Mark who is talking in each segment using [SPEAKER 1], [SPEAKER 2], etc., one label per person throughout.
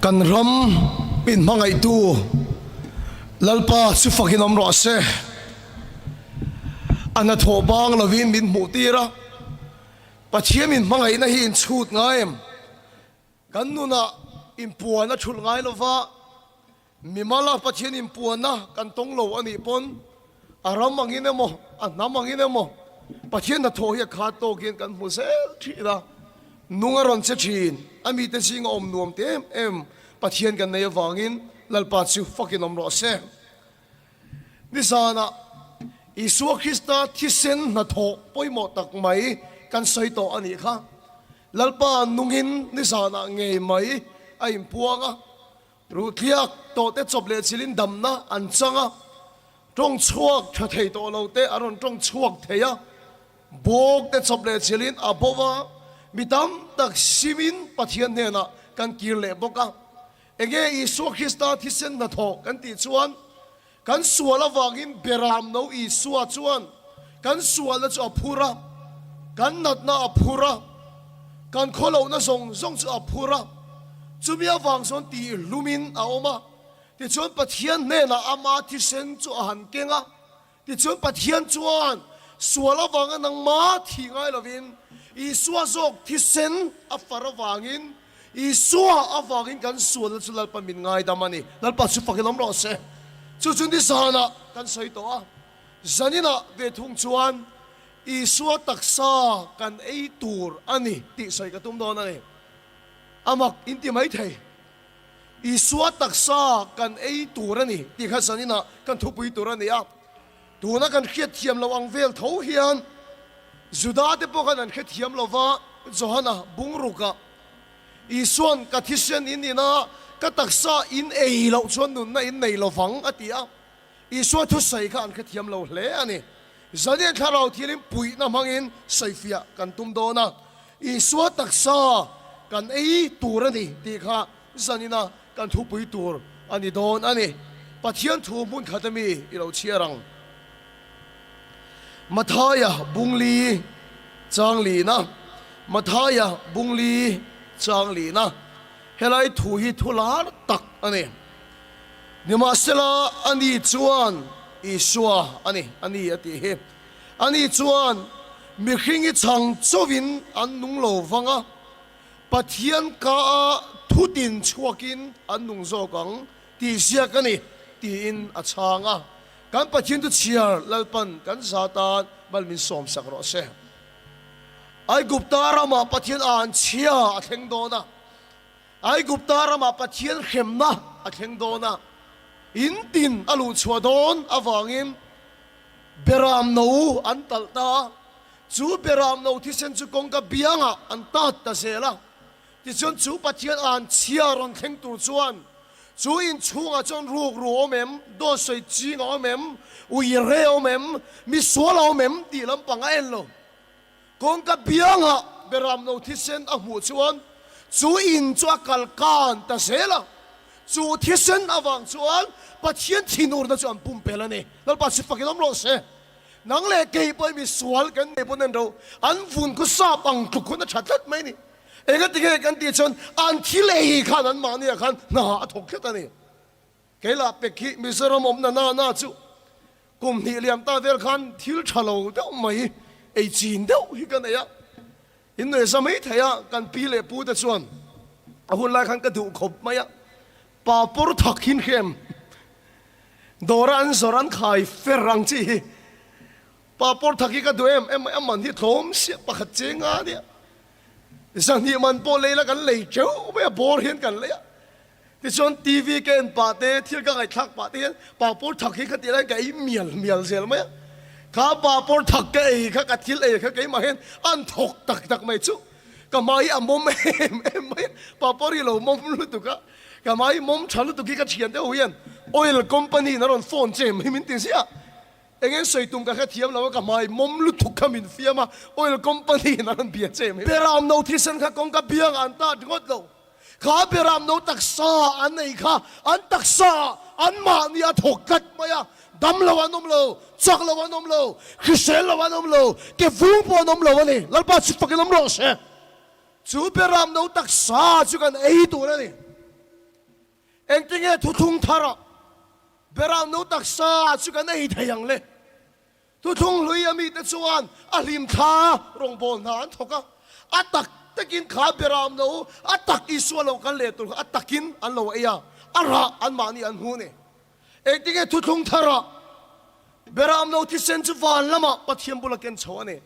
[SPEAKER 1] Kan ram min hmangaihtu Lalpa chu fakin awm rawh se. A hnathawh bang lovin min hmuh tir a, Pathian min hmangaihna hi inchhut ngai em? Kan nunah inpuan a thulh ngai lova, Mimala Pathian inpuanna kan tawng lo a nih pawn a ram angin emaw, a hnam angin emaw Pathian hnathawh hi a khat tawkin kan hmu zel thin a, nung a rawn che thin. A mite zinga awm nuam te em em Pathian kan nei avangin Lalpa chu fakin awm rawh se. Nizanah Isua Krista thisen hnathawh pawimawh tak mai kan sawi tawh a nih kha. Lalpa nungin nizanah ngei mai a inpuang a. Ruhtliak tawhte chawp leh chilin damna an chang a, tawng chhuak tha thei tawh lo te a rawn tawng chhuak thei a, bawk te chawp leh chilin a bo va, mi tam tak simin Pathian hnenah kan kir leh bawk a. Enge Isua Krista thisen hnathawh kan tih chuan Kan sual avangin Beram no Isua chuan kan sualna chu a phur a, kan natna a phur a, kan khawlohna zawng zawng chu a phur a. Chumi avang chuan tihlumin a awm a. Tichuan Pathian hnenah ama thisen chu a han keng a. Tichuan Pathian chuan sual avanga nangma thih ngai lovin Isua zawk thisen a far avangin Isua avangin kan sualna chu Lalpa min ngaidam a ni. Lalpa chu fakin awm rawh se. Chu chu nizanah kan sawi tawh a, zaninah ve thung chuan Isua taksa kan ei tur a ni tih sawi ka tum dawn a ni. A mak in ti mai thei. Isua taksa kan ei tur a ni tih kha zaninah kan thupui tur a ni a. Tuna kan hriatthiam loh ang vel tho hian Juda te pawh khan an hrethiam lo va, Johana bungrukah Isua'n ka thisen in ina ka taksa in ei loh chuan nunna in nei lo vang a ti a. Isua thusawi kha an hrethiam lo hle a ni. Zanian thlarau thilin puihna hmangin sawifiah kan tum dawn a, Isua taksa kan ei tur a ni tih kha Zanina kan thupui tur a ni dawn a ni. Pathian thu hmun khat ami i lo chhiar ang. Mathaia bungli chang lina Mathaia bungli chang lina Helai thu hi thu lar tak a ni. Nimahsela ani chuan Isua a ni, a ni a tih hi. Ani chuan mihring i chhang chauhin an nung lo vang a. Pathian ka a thutin chhuakin an nung zawk ang tih ziak a ni, tiin a chhang a. Kan Pathian chu chhiar Lalpan kan za tan mal min sawmsak rawh se. Aigupta ramah Pathian an chhia a thleng dawn a, Aigupta ramah Pathian hremna a thleng dawn a, in tin a luhchhuah dawn avangin Beram no an talh ta a, chu beram no thisen chu kawngka biangah an tat ta zel a. Tichuan chu Pathian an chhia rawn thleng tur chuan chu inchhungah chuan rukru a awm em, dawt sawi ching a awm em, ui re a awm em, misual a awm em tih lampang a en lo. Kawngka biangah beram no thisen a hmuh chuan chu in chu a kal kan ta zel a. Chu thisen avang chuan Pathian thinurna chu an pumpelh a ni. Lalpa chu fakin awm rawh se. Nang leh kei pawh hi misual kan nei pawn an ro. An vun khu sap ang tluk hun a tha tlat mai a ni. Engati nge kan tih chuan an thil ei khan an mahniah khan hna a thawk tlat a ni. Kei lah pek hi Mizoram awmna na na chu kum hnih liam ta vel khan thil tha lo deuh mai ei chin deuh hi ka nei a. In nuai za mai thei a, kan pi leh pu te chuan a hun lai khan ka duh khawp mai a, pa pawr thak hin hrem dawra an zawrh an khai fer ang chi hi pa pawr thak hi ka duh em em mai a, man hi tlawm siah pakhat cheng a nia, zahnih man pawh lei la kan lei teuh mai a, bawr hian kan lei a. Tichuan TV ka en pah te, thil ka ngaihthlak pah te hian papawr thak hi ka tih laiin ka ei mial mial zel mai a. Kha papawr thak ka ei kha, ka thil ei kha keimah hian an thawk tak tak mai chu. Ka hmai hi a mawm em em mai a, papawr hi lo mawm lutuk a, ka hmai hi mawm tha lutuk hi ka thian deuh hian oil company in a rawn phone che mai min ti ziah. Eng eng sawi tum ka hrethiam lo a, ka hmai mawm lutuk kha min fiam a, oil company in a rawn bia che mai. Beram no thisen kha kawngka biang an tat ringawt lo. Kha beram no taksa an nei kha an taksa an mahni a thawk tlat mai a, dam lo an awm lo, chak lo an awm lo, hrisel lo an awm lo, ke vung pawh an awm lo a ni. Lalpa chu fakin awm rawh se. Chu beram no taksa chu kan ei tur a ni. Engtinge thuthlung tharah Beram no taksa chu kan ei thei ang le? Thuthlung hlui a mite chuan a hlim thla rawngbâwl hna an thawk a, a tak takin kha Beram no a tak Isua lo kal leh tur kha a takin an lo ei a, a rah anmahni an hmu a ni. Engtinge thuthlung tharah Beram no thisen chu van lamah Pathian bula ken chho a ni.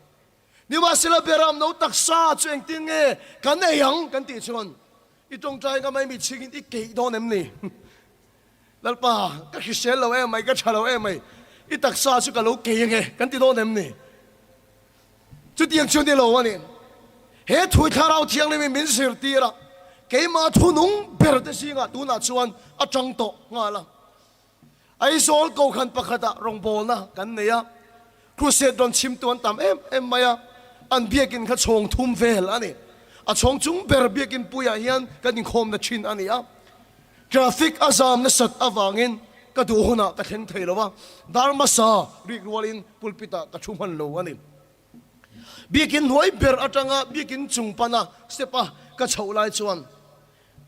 [SPEAKER 1] Nimahsela Beram no taksa chu engtin nge kan ei ang kan tih chuan i tawngtai ngam mai mitchhingin i keih dawn em ni? Lalpa, ka hrisel lo em mai, ka tha lo em mai, i taksa chu ka lo kei ange kan ti dawn em ni? Chutiang chu ni lo a ni. He thui Thlarau Thianghlimin min zirtir a, keimah thunung ber te zingah tunah chuan a tang tawh nghal a. Aizawl Kohhran pakhatah rawngbawlna kan nei a, crusade rawn chhimtu an tam em em mai a, an biakin kha chhawng thum vel a ni. A chhawng chung ber biakin puiah hian kan inkhawmna thin a ni a. Traffic a zam nasat avangin ka duh hunah ka thleng thei lo a, dar hmasa rik rualin pulpit-ah ka thu hman lo a ni. Biakin hnuai ber atanga biakin chung pana step-a ka chhoh lai chuan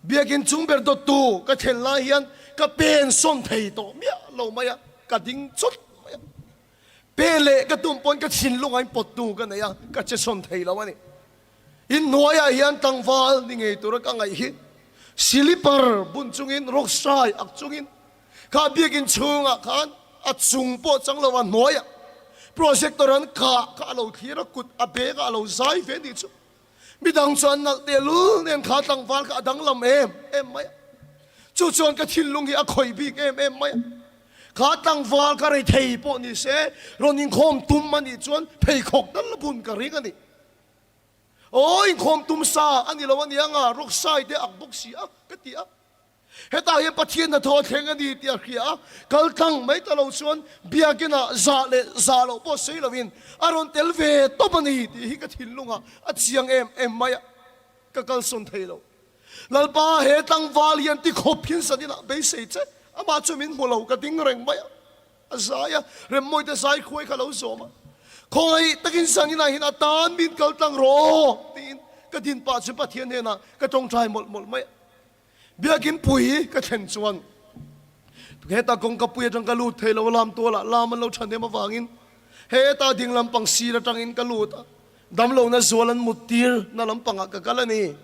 [SPEAKER 1] Biakin chung ber dawttu ka thlen lai hian ka pen sawn thei tawh miah lo mai a, ka ding chawt mai a. Pen leh ka tum pawn ka thinlung a inpawttu ka nei a, ka che sawn thei lo a ni. Inhnuaiah hian tlangval ni ngei tura ka ngaih hi silipar bun chungin rawksai ak chungin kha biakin chhungah khan a chung pawh chang lo a hnuaiah projector an kah kha a lo thlir a, kut a bag ah a lo zai ve nih chu. Midang chuan nalh teh lul nen kha tlangval kha a danglam em em mai a. Chu chuan ka thinlung hi a khawih bik em em mai a. Kha tlangval ka rei thei pawh ni se, rawn inkhawm tum a nih chuan pheikhawk dal bun ka ring a ni. Aw, inkhawm tum sa a ni lo a nia nga, rawksai te ak bawk si a, ka ti a. Hetah hian Pathian hnathawh a thleng a ni tih a hria a, kal tlang mai ta lo chuan biakinah zah leh zah loh pawh sawi loin a rawn tel ve tawp a ni tih hi ka thinlungah a chiang em em mai a, ka kalsawn thei lo. Lalpa he tlangval hian tikhawp hian zaninah beisei che, amah chu min hmu lo ka ding reng mai a, a zai a, Remmawite zai khuai kha lo zawm a, khawngaih takin zaninah hian a tan min kal tlang rawh tiin ka din pah chu Pathian hnenah ka tawngtai mawlh mawlh mai a. Biakin pui ka thlen chuan heta kawngka pui atang ka lut thei lo, lam tualah lam an lo thahnem avangin heta ding lampang sir atangin ka lut a, damlohna zual an mut tir na lampangah ka kal a ni.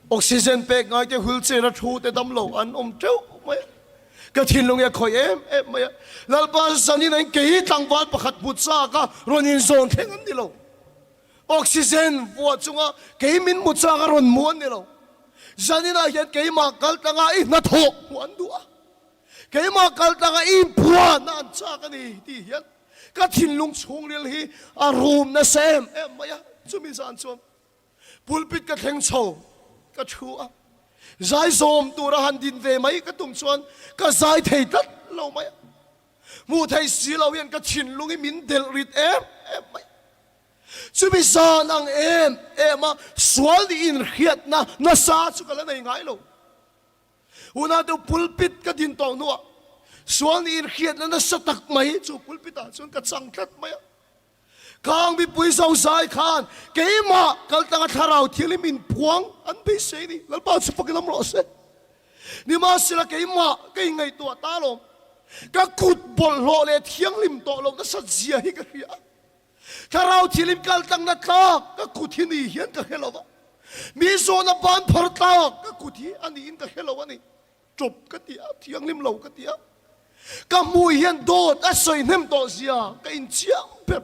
[SPEAKER 1] Oxygen pek ngai te wheelchair a thu te damlo an awm teuh mai a, ka thinlung hi a khawih em em mai a, Lalpa zanin an kei tlangval pakhat hmu chak a rawn inzawn thleng an ni lo. Oxygen vuah chunga kei min hmu chak a rawn hmu an ni lo. Zaninah hian keimah kal tlanga i hnathawh hmuh an duh a, keimah kal tlanga i inphuahna an chak a ni tih hian ka thinlung chhungril hi a rum nasa em em mai a. Chumi zan chuan pulpit ka thleng chho ka thu a, zai zawm tura han din ve mai ka tum chuan ka zai thei tlat lo mai a. Hmuh theih si lo hian ka thinlung hi min delh rit em em mai. Chumi zan ang em em a sual nih inhriatna nasa chu ka la nei ngai lo. Hunah deuh pulpit ka din tawh hnuah sual nih inhriatna nasa tak mai chu pulpit ah chuan ka chang tlat mai a. Khang mipui zozai khan keimah kaltanga thlarau thil hi min puang an beisei ni. Lalpa chu fakin awm rawh se. Nimahsela keimah ka inngaihtuah ta alawm. Ka kut bawlhhlawh leh thianghlim tawh lo nasa zia hi ka hria a. Thlarau thil in kaltlangna tlak ka kut hi ni hian ka hre lo va. Mi zawhna ban phar tlak ka kut hi a niin ka hre lo a ni. Ṭawp ka ti a, thianghlim lo ka ti a. Ka hmui hian dawt a sawi hnem tawh zia ka inchiang ber.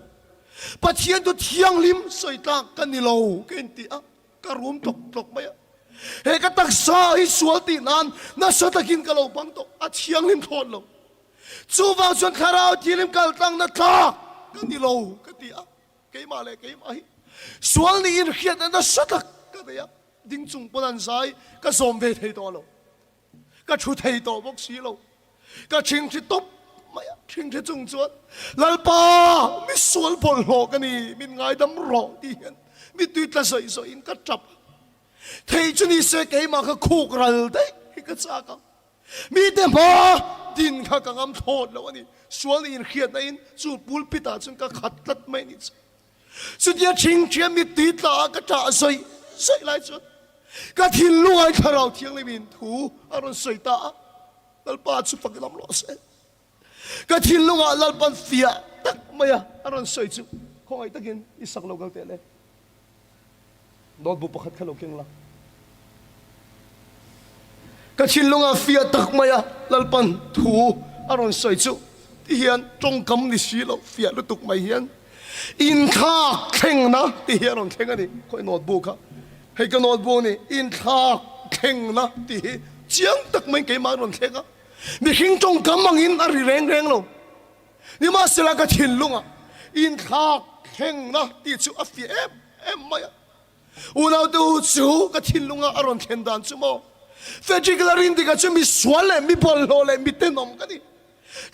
[SPEAKER 1] Pathian chu thianghlim sawi tlak ka ni lo ka inti a, ka rum tlawk tlawk mai a. He ka taksa hi sual tih nan nasa takin ka lo bang tawh, a thianghlim thlawt lo. Chuvang chuan Thlarau Thianghlim kaltlangna tlak ka ni lo ka ti a, keimah leh keimah hi sual niin hriatna nasa tak ka nei a. Ding chung pawn an zai ka zawm ve thei tawh lo. Ka thu thei tawh bawk si lo. Ka thingthi tawp mai a, thingthi chung chuan Lalpa mi sual bawlhhlawh ka ni, min ngaidam rawh tih hian mittui tla zawih zawih in ka tap a. Thei chu ni se keimah kha khuk ral daih hi ka chak ang. Mite hma din kha ka ngam thlawt lo a ni. Sual nih inhriatna in chu pulpit ah chuan ka khat tlat mai a ni chu. Chutia ṭhingṭhia mittui tla a ka ṭah zawih zawih lai chuan ka thinlungai Thlarau Thianghlim in thu a rawn sawi ta a. Lalpa chu fak lam rawh se. Ka thinlungah Lalpan fiah tak maia a rawn sawi chu khawngaih takin i sak lo kal teh le. Notebook pakhat kha lo keng la. Ka thinlungah fiah tak maia Lalpan thu a rawn sawi chu ti hian tawngkam ni si lo fiah lutuk mai hian inthlak thlengna ti hi a rawn thleng a ni. Khawi notebook kha hei ka notebook a ni inthlak thlengna ti hi chiang tak maiin keimah a rawn thleng a. Mihring tawngkam angin a ri reng reng lo. Nimahsela ka thinlungah inthlak thlengna tih chu a fiah em em mai a. Unaute u chu ka thinlunga a rawn thlen dan chu maw? Frederick Larindika chu mi sual leh mi bawlhhlawh leh mi tenawm ka ni.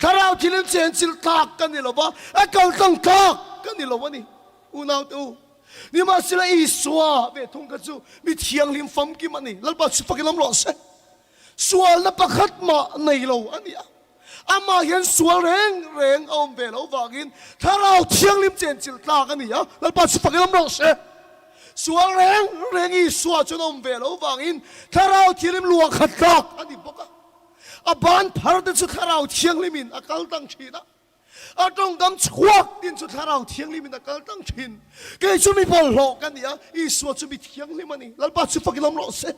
[SPEAKER 1] Thlarau thilin chenchilh tlak ka ni lo va, a kaltlang tlak ka ni lo a ni. Unaute u, nimahsela Isua ve thung kha chu mi thianghlim famkim a ni. Lalpa chu fakin awm rawh se. Sualna pakhat mah nei lo a ni a, amah hian sual reng reng a awm ve loh vangin Thlarau Thianghlim chenchilh tlak a ni a, Lalpa chu fakin awm rawh se. Sual reng reng Isua chuan a awm ve loh vangin Thlarau Thianghlim luah khat tlak a ni bawk a, a ban phar te chu Thlarau Thianghlimin a kal tang thin a. A tawngkam chhuak tin chu Thlarau Thianghlimin a kal tlang thin. Kei chu mi bawlhhlawh ka ni a, Isua chu mi thianghlim a ni. Lalpa chu fakin awm rawh se.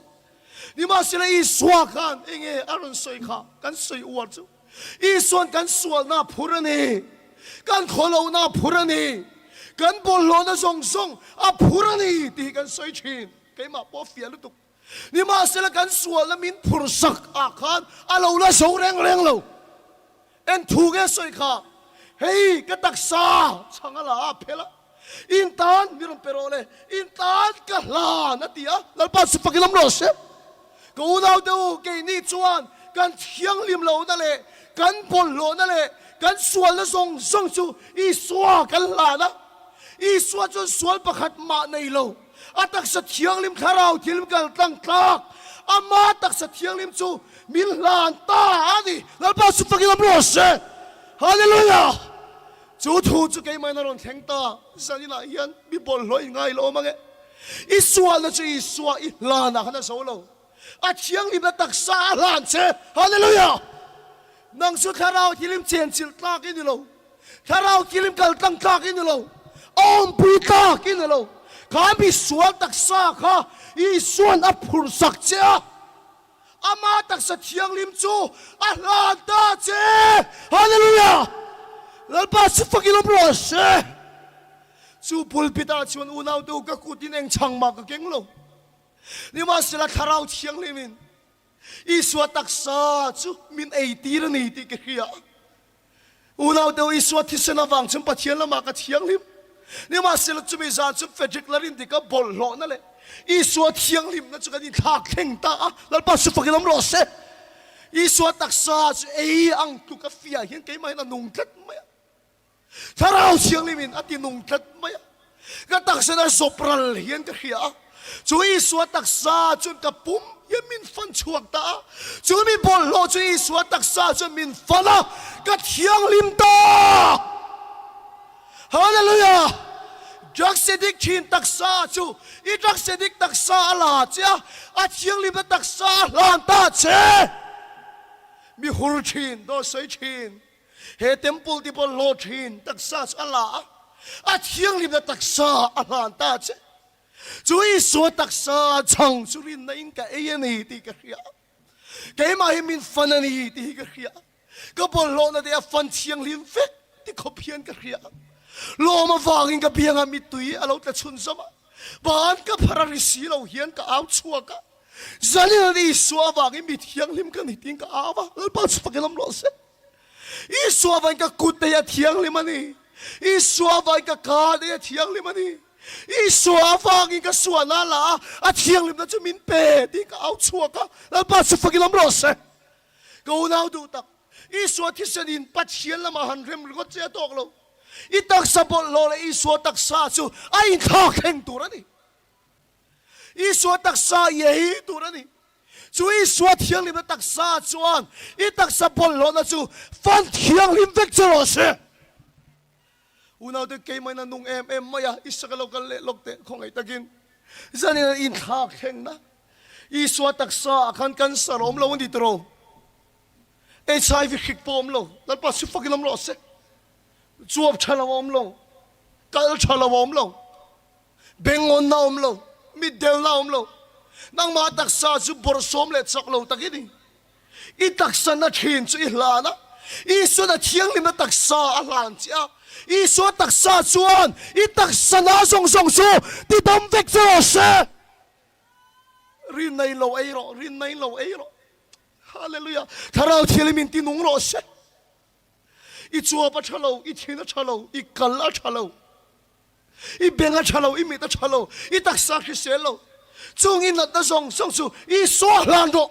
[SPEAKER 1] Nimahsela Isua khan enge a rawn sawi kha kan sawi uar chu. Isuan kan sualna a phur a ni, kan khawlohna a phur a ni, kan bawlhhlawhna zawng zawng a phur a ni tih hi kan sawi thin. Keimah pawh a fiah lutuk. Nimahsela kan sualna min phur sak ah khan a lo la zo reng reng lo. Eng thu nge sawi kha? Hei ka taksa chhang a la a phel a, in tan mi rawn pe rawh le, in tan ka hlan a ti a, Lalpa chu fakin awm rawh se. Ka unau te u, keini chuan kan thianghlim lohna leh kan bawlhhlawhna leh kan sualna zawng zawng chu Isua kan hlan a. Isua chuan sual pakhat mah nei lo. A taksa thianghlim thlarau thil kal tlang tlak, ama taksa thianghlim chu min hlan ta a ni. Lalpa chu fakin awm rawh se. Hallelujah! Chu thu chu keimahin a rawn thleng ta. Zaninah hian mi bawlhhlawh in ngai lo awm ang e. I sualna chu Isua i hlanah khan a zo lo. A thianghlimna taksa a hlan che. Hallelujah! Nang chu thlarau thilim chenchilh tlak i ni lo. Thlarau thilim kal tlang tlak i ni lo. Awmpui tlak i ni lo. Kha mi sual taksa kha Isua'n a phurh sak che a. Ama taksa thianghlim chu a hlan ta che. Hallelujah! Lalpa chu fakin awm rawh se. Chu pulpit ah chuan unaute ka kut in eng chhang mah ka keng lo. Nimahsela Thlarau Thianghlimin Isua taksa chu min eitir a ni tih ka hria. Unau deuh Isua thisen avang chuan Pathian lamah ka thianghlim. Nimahsela chumi zan chu Frederick Larindika bawlhhlawhna leh Isua thianghlimna chu kan inthlak thleng ta a, Lalpa chu fakin awm rawh se. Isua taksa chu ei ang tluk a fiah hian keimahin a nung tlat mai a. Thlarau Thianghlimin a ti nung tlat mai a, ka taksa na zawp ral hian ka hria a, chu Isua taksa chuan ka pum hian min fan chhuak ta a, chu mi bawlhhlawh chu Isua taksa chuan min fan a, ka thianghlim ta! Hallelujah! Drugs addict thin taksa chu i drugs addict taksa a la che a, a thianghlimna taksa a hlan ta che! Mi hur thin, dawt sawi thin. He temple ti bawlhhlawh thin taksa chu a la a, a thianghlimna taksa a hlan ta che. Chu Isua taksa chhang chu rinna in ka ei a ni tih ka hria. Keimah hi min fan a ni tih hi ka hria. Ka bawlhhlawhna te a fan thianghlim vek ti khawp hian ka hria. Lawm avangin ka biangah mittui a lo tla chhunzawm a, ban ka phar a ri si lo hian ka au chhuak a. Zanin an Isua avangin mi thianghlim ka ni tiin ka au a, Lalpa chu fakin awm rawh se. Isua avangin ka kut te hi a thianghlim a ni. Isua avangin ka ka te hi a thianghlim a ni. Isua avangin ka suahna la a, a thianghlimna chu min pe tiin ka au chhuak a, Lalpa chu fakin awm rawh se. Ka unau duh tak, Isua thisenin Pathian lamah han rem ringawt che a tawk lo. I taksa bawlhhlawh leh Isua taksa chu a inthlak thleng tur a ni. Isua taksa i ei tur a ni. Chu Isua thianghlimna taksa chuan i taksa bawlhhlawhna chu fan thianghlim vek che rawh se. Unaute keimahin a nung em em mai a, Isaka lo kal leh lawk teh khawngaih takin. Zanin an inthlak thlengna Isua taksa ah khan cancer a awm lo a ni tiraw? HIV hrik pawh a awm lo. Lalpa chu fakin awm rawh se. Chuap tha lo a awm lo. Kal tha lo a awm lo. Bengawnna a awm lo. Mitdelna a awm lo. Nangmah taksa chu bawrhsawm leh chak lo tak i ni. I taksa na thin chu i hlan a, Isuan a thianghlimna taksa a hlan che a. Isua taksa chuan i taksa na zawng zawng chu tidam vek che rawh se. Rinna in lo ei rawh, rinna in lo ei rawh. Hallelujah! Thlarau Thianghlim in ti nung rawh se. I chuap a tha lo, i thin a tha lo, i kal a tha lo, i beng a tha lo, i mit a tha lo, i taksa a hrisel lo. Chung i natna zawng zawng chu Isua hlan rawh.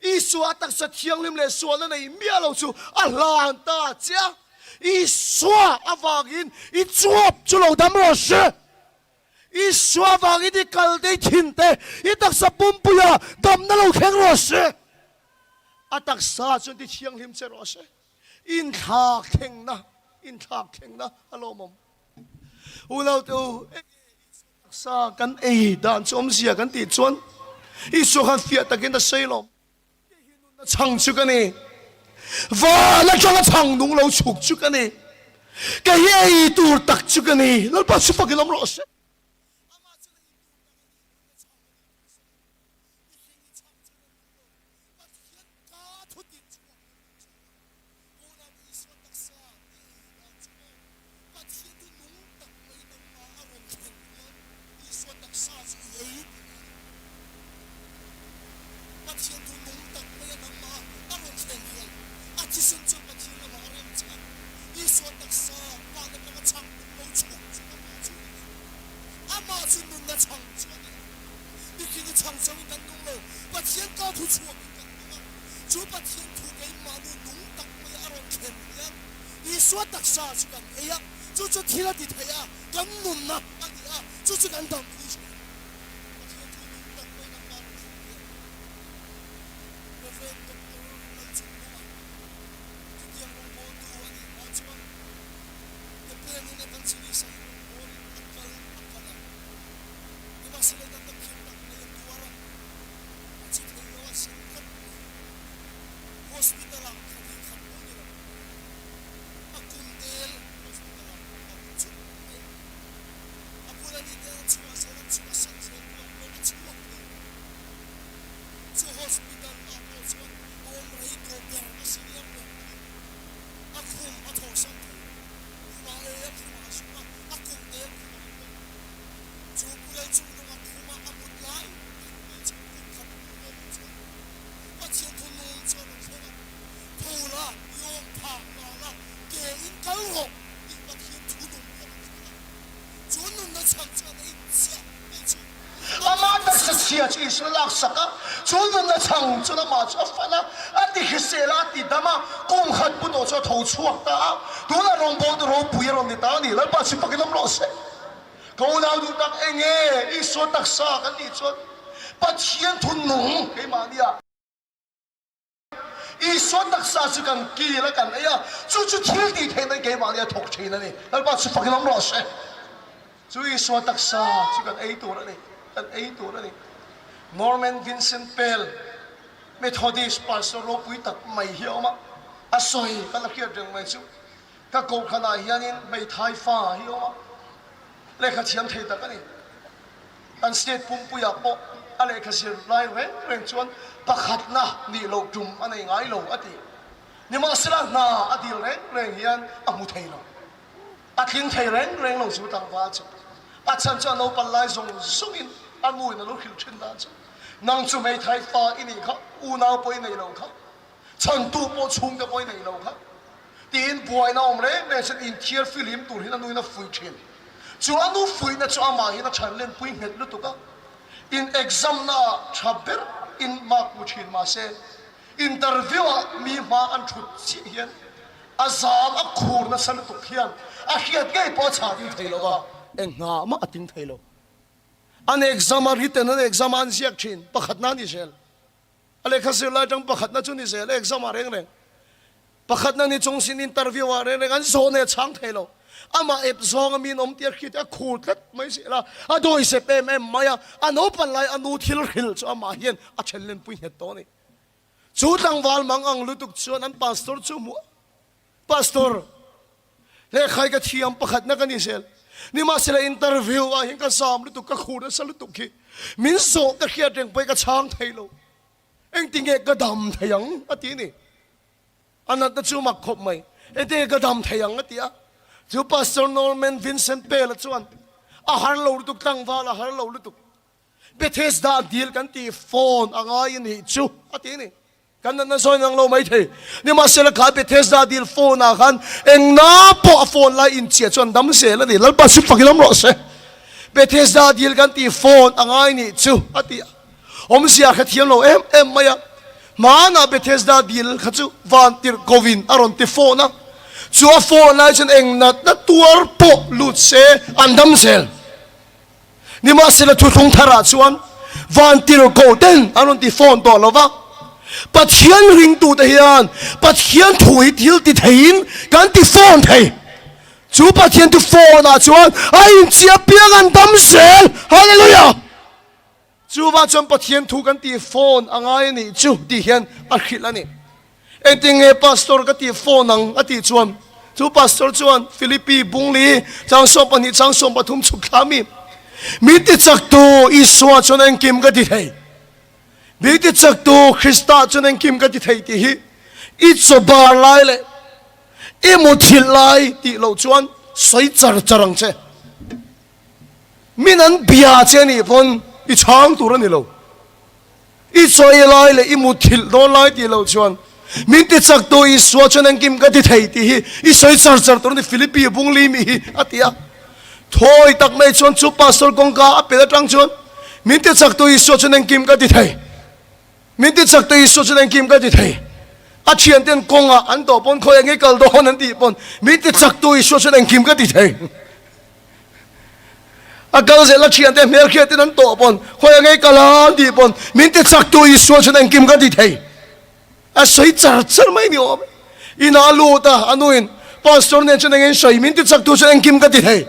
[SPEAKER 1] Isua a taksa thianghlim leh sualna nei miah lo chu a hlan ta che a. Isua avangin i chuap chu lo dam rawh se. Isua avangin i kal te, i thin te, i taksa pumpuia damna lo thleng rawh se. A taksa chuan ti thianghlim che rawh se. Inthlak thlengna, inthlak thlengna a lawmawm. Unau te u, enge Isua taksa kan ei dan chu awmzia kan tih chuan Isua khan fiah takin a sawi lawm. Kei hi nunna chhang chu ka ni. Van atanga chhang nung lo chhuk chu ka ni. Kei hi ei tur tak chu ka ni. Lalpa chu fakin awm rawh se. Amah chuan ei tur tak a ni, nunna chhang a ni tih a sawi. Mihring i chhang chuan a nung lo. Pathian ka thutin chhuak in a nung thin a. Paula'n Isua taksa i ei dan chu maw? Pathian chu nung tak mai nangmah a rawn thlen hian Isua taksa chu i ei tih a ni. Pathian thu nung tak mai a nangmah a rawn thlen hian a thisen chuan Pathian lamah a rem che a. Isua taksa van atanga chhang nung lo chhuak chu amah chu a ni. Amah chu nunna chhang chu a ni. Mihring i chhang changin kan nung lo, Pathian ka thu chhuakin kan nung a. Chu Pathian thu keimahni nung tak mai a rawn thlen hian Isua taksa chu kan ei a, chu chu thil a ti thei a, kan nunna a ni a, chu chu kan dampui thin. Pathian thu nung tak mai nangmah rawn thlen hian Rev. Doctor Lalchungnunga chutiang rawngbawltu a nih hma chuan ke penin evangelist-a in rawngbawlin a kal a kal a. Nimahsela natna khirh tak mai a tuar a, a chi thei lo a sen tlat mai. Hospital-ah thla hnih khat pawh ni lo, a kum tel hospital-ah a awm chut mai a. A bula ni te an chhuah zel, an chhuahsan zel pawh pawh a chhuak thei lo. Chu hospital-ah pawh chuan a awm rei tawh ber, a senior ber a ni. A khum a thawhsan thei lo. Khumah ei a khumah a zung a, a kum tel khumah a awm. Chu Pulal chungnunga khuma a mut lai tak mai chu kum khat hnu vel ah chuan Pathian thu nung chu a rawn thleng a, Tho la, i awm phah la la, ke in kal rawh tih Pathian thu nung hi a rawn thleng a. Chu nunna chhan chu a nei chiah mai chu. Amah taksa chhia chu Isua lak sak a, chu nunna chhang chuan amah chu a fan a, a ti hrisel a, a ti dam a, kum khat pu tawh chu a tho chhuak ta a, tunah rawngbawltu ropui a rawn ni ta a ni, Lalpa chu fakin awm rawh se. Ka unau duh tak eng nge Isua taksa kan nih chuan Pathian thu nung keimahni ah Isua taksa chu kan kil a kan ei a, chu chu thil tih theihna keimahni a thawk thin a ni. Lalpa chu fakin awm rawh se. Chu Isua taksa chu kan ei tur a ni, kan ei tur a ni. Norman Vincent Peale, Methodist pastor ropui tak mai hi a awm a, a sawi ka la hriat reng mai chu. Ka kohhranah hianin hmeithai fa hi a awm a, lehkha thiam thei tak a ni. Kan state pumpuiah pawh a lehkha zir lai reng reng chuan pakhatna nih loh tum a nei ngai lo a ti. Nimahsela hna a dil reng reng hian a hmu thei lo. A tling thei reng reng lo chu tlangval chu. A chhan chu a naupang lai zawng zawngin a nu in a lo hrilh thin dan chu, Nang chu hmeithai fa i nih kha, unau pawh i nei lo kha, chhantu pawh chhungte pawh i nei lo kha. Tiin buaina awm reng reng chuan inthiar filim tur hian a nuin a fuih thin. Chu a nu fuihna chu amah hian a chhan lenpui nghet lutuk a, in exam naah tha ber in mark hmu thin mahse interview ah mi hma an thut chiah hian a zam a khur nasa lutuk hian a hriat ngei pawh a chhah ding thei lo va, eng hna mah a ting thei lo. An exam a written an exam a an ziak thin pakhatna a ni zel. A lehkha zirlai atang pakhatna chu ni zel e, exam ah reng reng. Pakhatna ni chung sin interview ah reng reng an zawh nei a chhang thei lo. Amah ep zawng a min awm tir khi te a khur tlat mai zel a, a dawi sep em em mai a, a naupan lai a nu thil hrilh chu amah hian a then lenpui nghet tawh a ni. Chu tlangval mang ang lutuk chuan an pastor chu hmuh a, Pastor, lehkhai ka thiam pakhatna ka ni zel. Nimahsela interview ah hian ka zam lutuk, ka khur nasa lutuk hi min zawh ka hriat reng pawhin ka chhang thei lo. Engtinge ka dam thei ang? a ti a ni. A natna chu mak khawp mai. Engtinge ka dam thei ang? a ti a. Chu Pastor Norman Vincent Peale chuan, A har lo lutuk, tlangval a har lo lutuk. Bethesda dil kan tih phone a ngai a nih chu, a ti a ni. Kan natna zawn ang lo mai thei. Nimahsela kha Bethesda dil phone ah khan engna pawh a phone lai inchiah chuan dam zel a ni. Lalpa chu fak lam rawh se. Bethesda dil kan tih phone a ngai nih chu, a ti a. Awmzia kha thiam lo em em mai a. Hmanah Bethesda dil kha chu van tirh kovin a rawn ti phone a. Chu a phone lai chuan eng natna tuar pawh lut se an dam zel. Nimahsela thuthlung tharah chuan vantirhkoh ten an rawn ti fawn tawh lo va, Pathian ringtute hian Pathian thu hi thil ti theiin kan ti fawn thei. Chu Pathian thu fawnah chuan a inchiah piang an dam zel. Hallelujah! Chuvang chuan Pathian thu kan tih phone a ngai a nih chu tih hian a hrilh a ni. Engtin nge pastor ka tih phone ang a tih chuan chu pastor chuan Philippi Bungli chang 12 chang 13 chhuk thla mi min ti chaktu Isua chuan engkim ka ti thei. Min ti chaktu Krista chuan engkim ka ti thei tih hi i chaw bar lai leh i muthilh lai tih loh chuan sawi char char ang che. Min an bia che anih pawn i chhang tur a ni lo. I chawi lai leh i muthilh dawn lai tih loh chuan min ti chak tu Isua chuan engkim ka ti thei tih hi i sawi char char tur a ni Philippi bungli mi hi a ti a. Thawi tak mai chuan chu pastor kawngka a pel atang chuan min ti chak tu Isua chuan engkim ka ti thei. Min ti chak tu Isua chuan engkim ka ti thei. A thianten kawngah an tawh pawn khawi enge kal dawn an tih pawn min ti chak tu Isua chuan engkim ka ti thei. A kal zel a thiante hmel hriat in an tawh pawn khawi a ngei kal a an tih pawn min ti chak tu Isua chuan engkim ka ti thei. A sawi char char mai ni awm e. Inah a lut a, a nuin pastor nen chuan eng in sawi min ti chak tu chuan engkim ka ti thei.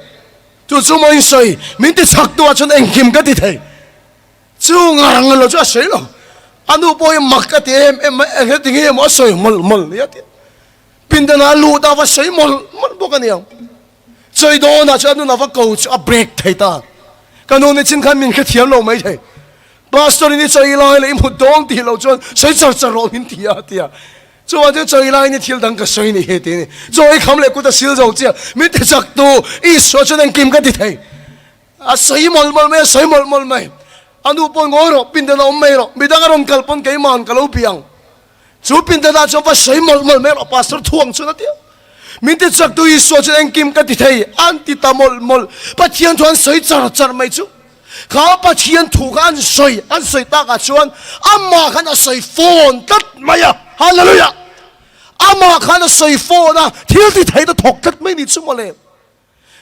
[SPEAKER 1] Chu chu maw in sawi min ti chak tu ah chuan engkim ka ti thei. Chu ngar ngar lo chu a sawi lo. A nu pawh hi mak a ti em em mai, eng heti nge maw a sawi mawlh mawlh ni a ti. Pindanah a lut a va sawi mawlh mawlh bawk a niang. Chawi dawnah chuan a nun a va ko chu a break thei ta. Ka nu nichin khan min hrethiam lo mai thei. Pastor in i chawi lai leh i hmu dawn tih loh chuan sawi char char rawh min ti a a ti a. Chuan chu chawi laiin i thil dang ka sawi ni hi ti a ni. Chawi kham leh kut a sil zo chiah. Min ti chak tu Isua chuan engkim ka ti thei. A sawi mawlh mawlh mai, a sawi mawlh mawlh mai. A nu pawn ngawi rawh, pindan a awm mai rawh. Midang a rawn kal pawn keima'n ka lo bia ang. Chu pindanah chuan va sawi mawlh mawlh mai rawh, Pastor Thuang chuan a ti a. Min ti chak tu Isua chuan engkim ka ti thei, an ti ta mawlh mawlh. Pathian thu an sawi char char mai chu. Kha Pathian thu kha an sawi, an sawi takah chuan amah khan a sawi fawn tlat mai a. Hallelujah! Amah khan a sawi fawn a, thil ti thei ta thawk tlat mai ni chu mawle.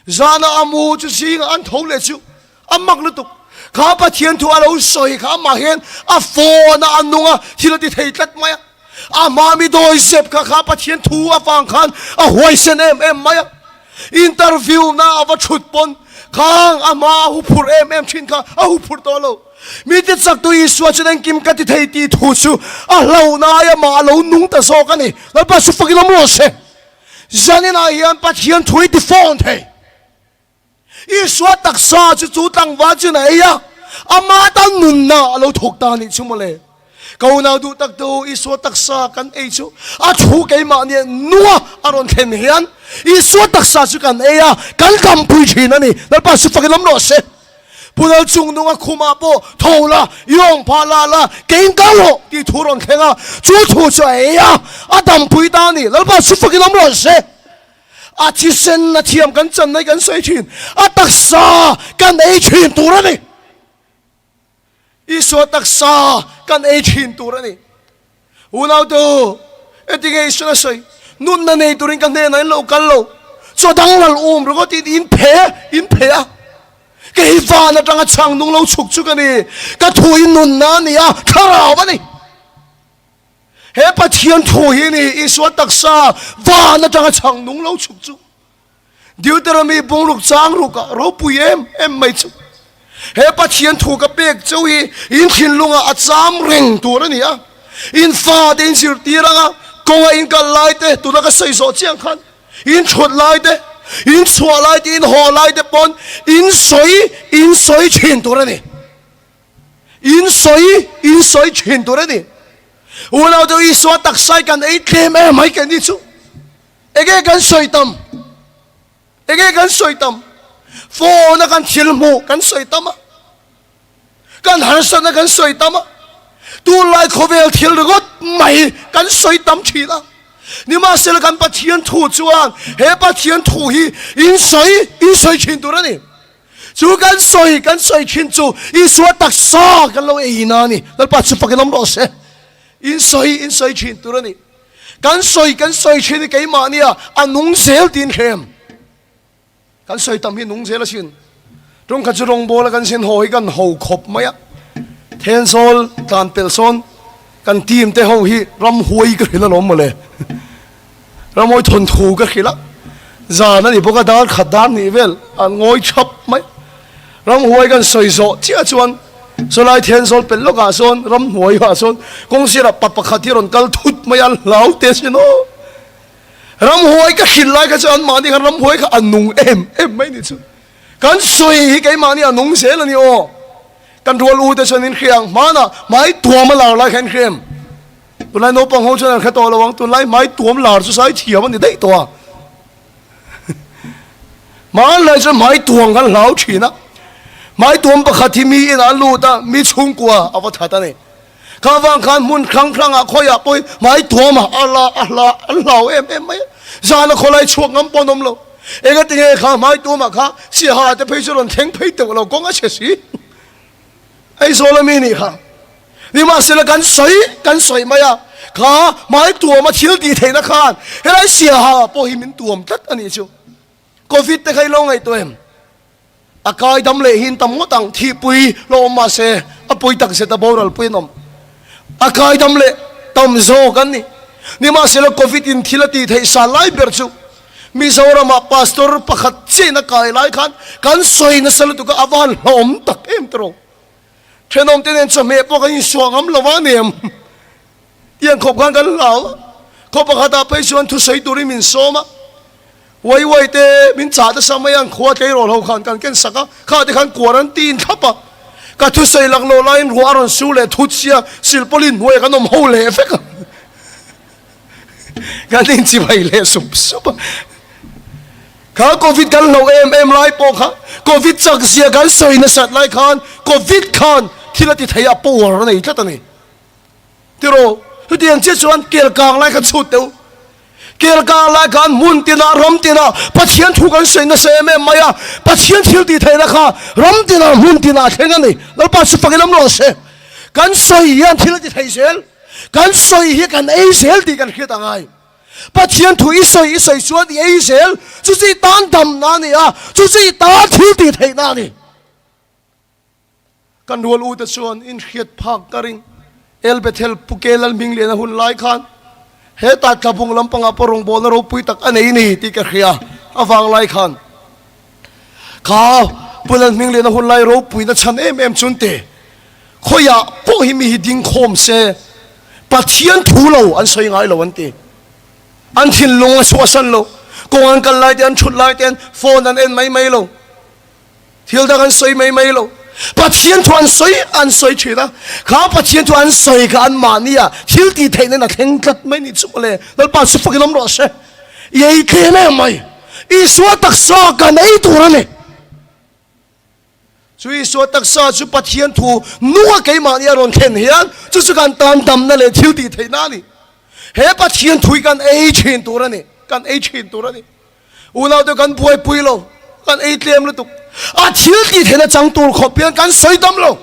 [SPEAKER 1] Zana a mu chu zingah an tho leh chu a mak lutuk. Kha Pathian thu a lo sawi kha amah hian a phone a a nung a, thil a ti thei tlat mai a. A hma mi dawi zep kha kha Pathian thu avang khan a huaisen em em mai a. Interview na a va thut pawn khang a hma a huphurh em em thin kha a huphurh tawh lo. Mi ti chak tu Isua chuan engkim ka ti thei tih thu chu a hlauhna ai amah a lo nung ta zawk a ni. Lalpa chu fakin awm rawh se. Zaninah hian Pathian thu i ti fawn thei. Isua taksa chu chu tlangval chuan a ei a, ama tan nunna a lo thawk ta anih chu mawle. Ka unau duh tak tu Isua taksa kan ei chu a thu keimahni nua a rawn thlen hian Isua taksa chu kan ei a, kan dampui thin a ni. Lalpa chu fakin awm rawh se. Pu Lal chung nunga khumah pawh tho la, i awm phah la la, keiin kal rawh tih thu rawn thleng a, chu thu chu a ei a, a dampui ta a ni. Lalpa chu fakin awm rawh se. A thisen a thiam kan chan mai kan sawi thin, a taksa kan ei thin tur a ni. Isua taksa kan ei thin tur a ni. Unautu, entinge Isuan a sawi? Nunna nei turin ka hnenah in lo kal lo. Chaw dang lal um ringawt in in phe, in phe a. Kei hi van atanga chhang nung lo chhuk chu ka ni. Ka thu hi nunna a ni a, thlarau a ni. He Pathian thu hi ni Isua taksa van atanga chhang nung lo chhuk chu. Deuteronomy bungruk chang rukah ropui em em mai chu. He Pathian thu ka pek cheu hi in thinlungah a cham reng tur a ni a. In fate in zirtir anga, kawnga in kal lai te, tuna ka sawi zawh chiang khan, in thut lai te, in chhuah lai te, in haw lai te pawn in sawi in sawi thin tur a ni. In sawi in sawi thin tur a ni. Unau te Isua taksa hi kan ei tlem em mai keini chu. Enge kan sawi tam? Enge kan sawi tam? Phone a kan thil hmuh kan sawi tam a. Kan harsatna kan sawi tam a. Tunlai khawvel thil ringawt mai kan sawi tam thin a. Nimahsela kan Pathian thu chuan he Pathian thu hi in sawi in sawi thin tur a ni. Chu kan sawi kan sawi thin chu Isua taksa kan lo ei na a ni. Lalpa chu fakin awm rawh se. In sawi in sawi thin tur a ni. Kan sawi kan sawi thin hi keimahnia a nung zel tiin hrem. Kan sawi tam hi nung zel asin. Tungkhat chu rawngbawl a kan sin haw hi kan ho khawp mai a. Thenzawl tlan pelh sawn kan team te ho hi ramhuai ka hrilh alawm mawle. Ramhuai thawnthu ka hrilh a. Zan a ni bawk a dar khat dar nih vel an ngawi thap mai. Ramhuai kan sawi zawh chiah chuan chulai Thenzawl pelh lawkah sawn ramhnuai ah sawn kawng sirah pa pakhat hi rawn kal thut mai a, an hlau teh asin aw. Ramhuai ka hrilh lai kha chu anmahni khan ramhuai kha a nung em em mai ni chu. Kan sawi hi keimahni a nung zel a ni aw. Kan rual u te chuan in hria ang hmanah hmai tuam a lar lai kha in hria em? Tunlai naupang ho chuan an hre tawh lo ang, tunlai hmai tuam lar chu sai thiam a ni daih tawh a. Hmanlai chuan hmai tuam kan hlau thin a, hmai tuam pakhat hi mi inah a lut a, mi chhungkua a va that a ni. Kha vang khan hmun hrang hrangah khawiah pawhin hmai tuamah a la a hla an hlau em em mai a, zana khawlai chhuak ngam pawh an awm lo. Engatinge kha hmai tuamah kha siaha te phei chu rawn thleng phei teuh lo kawng a chhe si. Aizawl ami nih kha. Nimahsela kan sawi kan sawi mai a, kha hmai tuama thil tih theihna khan helai siaha pawh hi min tuam tlat a nih chu. Covid te kha i lo ngaihtuah em? A kai dam leh hin tam ngawt ang, thihpui lo awm mah se a pawi tak zet a boral pui an awm. A kai dam leh tam zawk an ni. Nimahsela Covid in thil a tih theih san lai ber chu Mizoramah Pastor pakhat chiahin a kai lai khan kan sawi nasa lutuk a, a va han hlauhawm tak em tiraw. Thenawm te nen chawhmeh pawh kan insuah ngam lo a nem. Tiang khawp khan kan hlau a, khaw pakhatah phei chuan thusawi turin min sawm a, uai uai te min chah nasa mai a, an khua tleirawl ho khan kan ken sak a, kha te khan quarantine thlap a, ka thusawi lak loh laiin ruah a rawn su leh thut sia, silpawlin hnuaiah kan awm ho leh vek a, kan inchivai leh sup sup a. Kha Covid kan hlauh em em lai pawh kha Covid chak zia kan sawi nasat lai khan Covid khan thil a ti thei a, power a nei tlat a ni. Tiraw, chutiang chiah chuan kel kang lai kha chhut deuh. Kel kang lai khan hmun tinah, ram tinah Pathian thu kan sawi nasa em em mai a, Pathian thil tih theihna kha ram tinah, hmun tinah a thleng a ni. Lalpa chu fakin awm rawh se. Kan sawi hian thil a ti thei zel. Kan sawi hi kan ei zel tih kan hriat a ngai. Pathian thu i sawi i sawi chuan i ei zel, chu chu i tan damna a ni a, chu chu i tan thil tih theihna a ni. Kan rual ute chuan inhriat phak ka ring. El Bethel Pu Ke Lalhmingliana hun lai khan hetah Tlabung lampangah pawh rawngbawlna ropui tak a nei ni tih ka hria a vang lai khan kha Pu Lalhmingliana hun lai ropuina chhan em em chun te khawiah pawh hi mi hi ding khawm se Pathian thu lo an sawi ngai lo an ti. An thinlung a chhuahsan lo. Kawng an kal lai te an thut lai ten phone an en mai mai lo. Thil dang an sawi mai mai lo. Pathian thu an sawi an sawi thin a. Kha Pathian thu an sawi kha an mahni a thil tih theih nen a thleng tlat mai ni chu mawle. Lalpa chu fakin awm rawh se. I ei tlem em mai. Isua taksa kan ei tur a ni. Chu Isua taksa chu Pathian thu nunga keimahni a rawn thlen hian chu chu kan tan damna leh thil tih theihna a ni. He Pathian thu hi kan ei thin tur a ni. Kan ei thin tur a ni. Unaute kan buaipui lo, kan ei tlem lutuk. A thil tih theihna chang tur khawp hian kan sawi dam lo.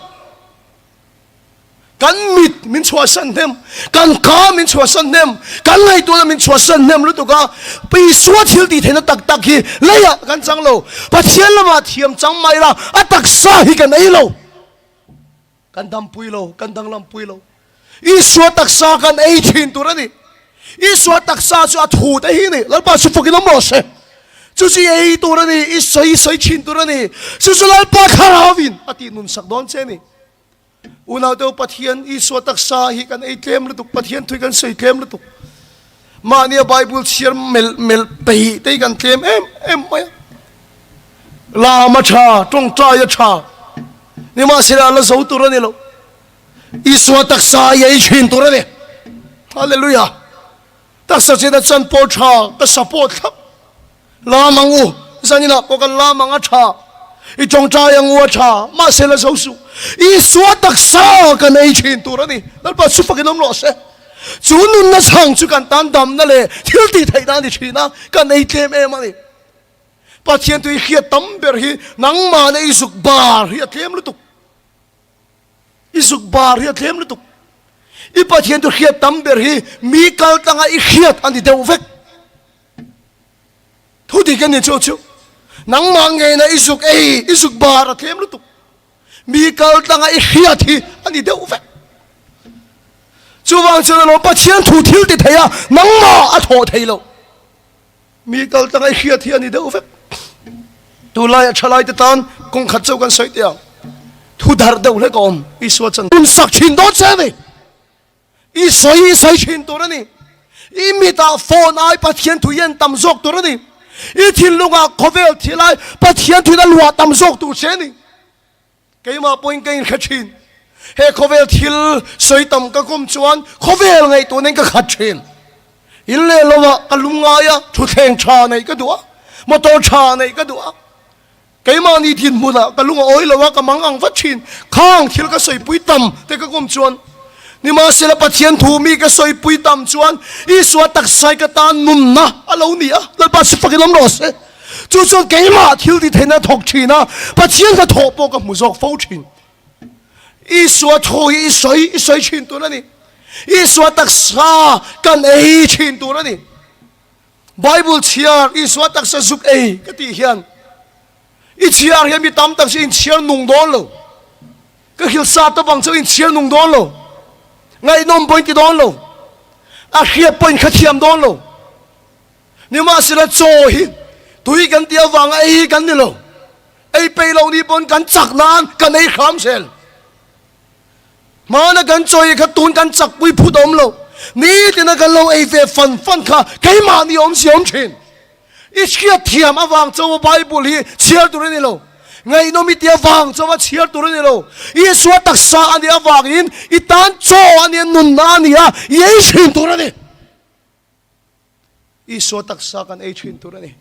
[SPEAKER 1] Kan mit min chhuahsan hnem, kan ka min chhuahsan hnem, kan ngaihtuahna min chhuahsan hnem lutuk a, Isua thil tih theihna tak tak hi leiah kan chang lo. Pathian lamah thiam chang mai la, a taksa hi kan ei lo. Kan dampui lo, kan danglampui lo. Isua taksa kan ei thin tur a ni. Isua taksa chu a thu te hi a ni. Lalpa chu fakin awm rawh se. Chu chu i ei tur a ni, i sawi sawi thin tur a ni. Chu chu Lalpa thlarauin a tih nun sak dawn che a ni. Unaute u Pathian Isua taksa hi kan ei tlem lutuk, Pathian thui kan sawi tlem lutuk. Mahnia Bible chhiar melh melh peih te hi kan tlem em em mai a. Lam a tha, tawngtai a tha, nimahsela a la zo tur a ni lo. Isua taksa hi ei thin tur a ni. Hallelujah! Taksa chena chan pawh tha, ka support thlap. Lam ang u, zaninah pawh kan lam ang a tha, i tawngtai ang u a tha, mahse la zo suh. Isua taksa kan ei thin tur a ni. Lalpa chu fakin awm rawh se. Chu nunna chhang chu kan tan damna leh thil tih theihna a ni thin a, kan ei tlem em a ni. Pathian tui hriat tam ber hi nangmahna i zuk bar hi a tlem lutuk. I zuk bar hi a tlem lutuk. I Pathian chu hriat tam ber hi mi kal tlanga i hriat a ni deuh vek. Thu dik a ni chu chu. Nangmah ngeina i zuk ei, i zuk bar a tlem lutuk. Mi kal tlanga i hriat hi a ni deuh vek. Chuvang chuan alawm Pathian thu thil ti thei a, nangmah a thawh thei lo. Mi kal tlanga i hriat hi a ni deuh vek. Tunlai a thalai te tan kawng khat chauh kan sawi teh ang. Thu darh deuh hlek a awm. Isua chan hun sak thin dawn che a ni. I sawi i sawi thin tur a ni. I mitah phone ai Pathian thu hian tam zawk tur a ni. I thinlungah khawvel thil ai Pathian thuin a luah tam zawk tur che a ni. Keimah pawhin ka inhre thin. He khawvel thil sawi tam ka kawm chuan khawvel ngaihtuahna in ka khat thin. In leh lovah ka lung ngai a, thutthleng tha neih ka duh a, motor tha neih ka duh a. Keimahni dinhmunah ka lung a awi lo a, ka mang ang vat thin. Khang thil ka sawipui tam te ka kawm chuan Nimahsela Pathian thu mi ka sawipui tam chuan Isua taksa hi ka tan nunna a lo ni a, Lalpa chu fakin awm rawh se. Chu chuan keimah thil ti theihna thawk thin a, Pathian hnathawh pawh ka hmu zawk fo thin. Isua thu hi i sawi i sawi thin tur a ni. Isua taksa kan ei thin tur a ni. Bible chhiar Isua taksa zuk ei ka tih hian i chhiar hian mi tam tak chu inchhiar nung dawn lo. Ka hrilh sa tawp ang chu inchhiar nung dawn lo. Ngaihnawm pawh in ti dawn lo. A hriat pawh in khathiam dawn lo. Nimahsela chaw hi tui kan tih avanga ei hi kan ni lo. Ei peih loh ni pawn kan chak nan kan ei hram zel. Hmana kan chaw ei kha tun kan chakpui phut awm lo. Nitina kan lo ei ve fan fan kha keimahni awmzia awm thin. I hriat thiam avang chawa Bible hi chhiar tur a ni lo. Ngaihnawm i tih avang chawa chhiar tur a ni lo. Isua taksa a nih avangin i tan chaw a nia, nunna a nia, i ei thin tur a ni. Isua taksa kan ei thin tur a ni.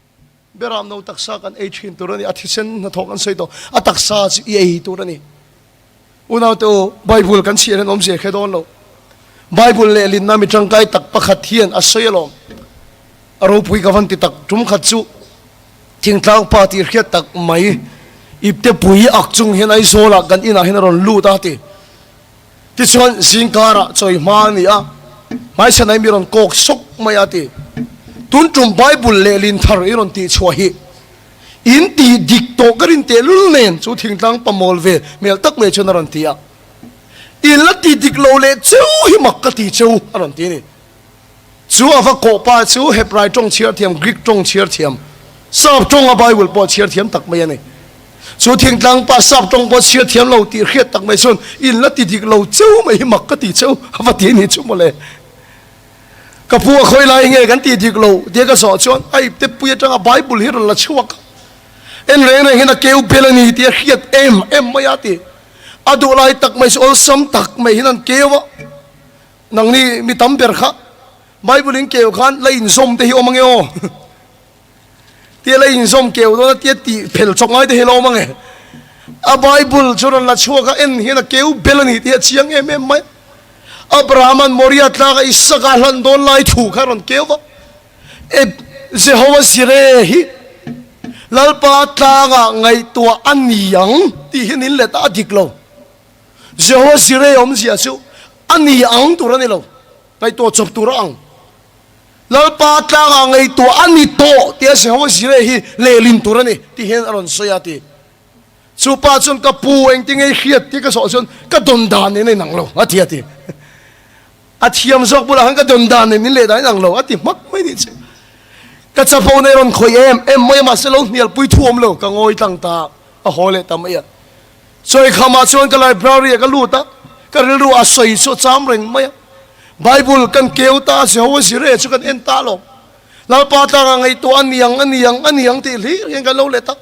[SPEAKER 1] Beramno taksa kan ei thin tur a ni. A thisen hnathawh kan sawi tawh. A taksa chu i ei tur a ni. Unaute u, Bible kan chhiar hian awmzia hre dawn lo. Bible lehlinna mi tangkai tak pakhat hian a sawi alawm. A ropui ka van ti tak. Tum khat chu thingtlang pa tih hriat tak mai ipte pui ak chung hian Aizawlah kan inah hian a rawn lut a ti. Tichuan zingkarah chawi hma a ni a, hmaichhanai mi rawn kawk sawk mai a ti. Tun tum Bible lehlin thar i rawn tih chhuah hi in tih dik tawh ka rin tehlul nen chu thingtlang pamawl ve hmel tak mai chuan a rawn ti a. In la tih dik lo leh cheu hi mak ka ti cheu a rawn ti a ni. Chu a va kawh pa chu Hebrai tawng chhiar thiam, Greek tawng chhiar thiam, Sap tawnga Bible pawh chhiar thiam tak mai a ni. Chu thingtlang pa Sap tawng pawh chhiar thiam lo tih hriat tak mai chuan in la ti dik lo cheu mai hi mak ka ti cheu a va ti a ni chu mawle. Ka pu a khawi lai nge kan ti dik lo tia ka zawh chuan a ipte pui atanga Bible hi rawn la chhuak a, en reng reng hian a keu bel a ni tih a hriat em em mai a ti. A duh lai tak mai chu awlsam tak mai hian an keu a. Nangni mi tam ber kha Bible in keu khan la inzawm te hi awm ange aw. Tia la inzawm keu dawn a tia tih phel chawk ngai te hi la awm ange. A Bible chu rawn la chhuak a en hian a keu bel a ni tih a chiang em em mai. Abraham-a'n Moriah tlaka Isaka a hlan dawn lai thu kha a rawn keu va. E Jehovah Jireh hi Lalpa tlangah ngaihtuah a ni ang tih hi nin let a, a dik lo. Jehovah Jireh awmzia chu a ni ang tur a ni lo, ngaihtuah chawp tur a ang. Lalpa tlangah ngaihtuah a ni tawh tia Jehovah Jireh hi lehlin tur a ni tih hian a rawn sawi a ti. Chu pa chuan ka pu engtin nge i hriat tih ka zawh chuan ka dawn dan nen a inang lo a ti a ti. A thiam zawk bulah khan ka dawn dan nen min leh dan a inang lo a ti hmak mai nih chu. Ka chapo na i rawn khawih em em mai a mahse lo hnialpui thu awm lo ka ngawi tlang ta a haw leh ta mai a. Chawikhamah chuan ka library ah ka lut a. Ka rilru a sawi chu a cham reng mai a. Bible kan keu ta a, Jehovah Jireh chu kan en ta lo. Lalpa tlangah ngaihtuah a niang, a niang, a niang tih hlir hian kan lo let a.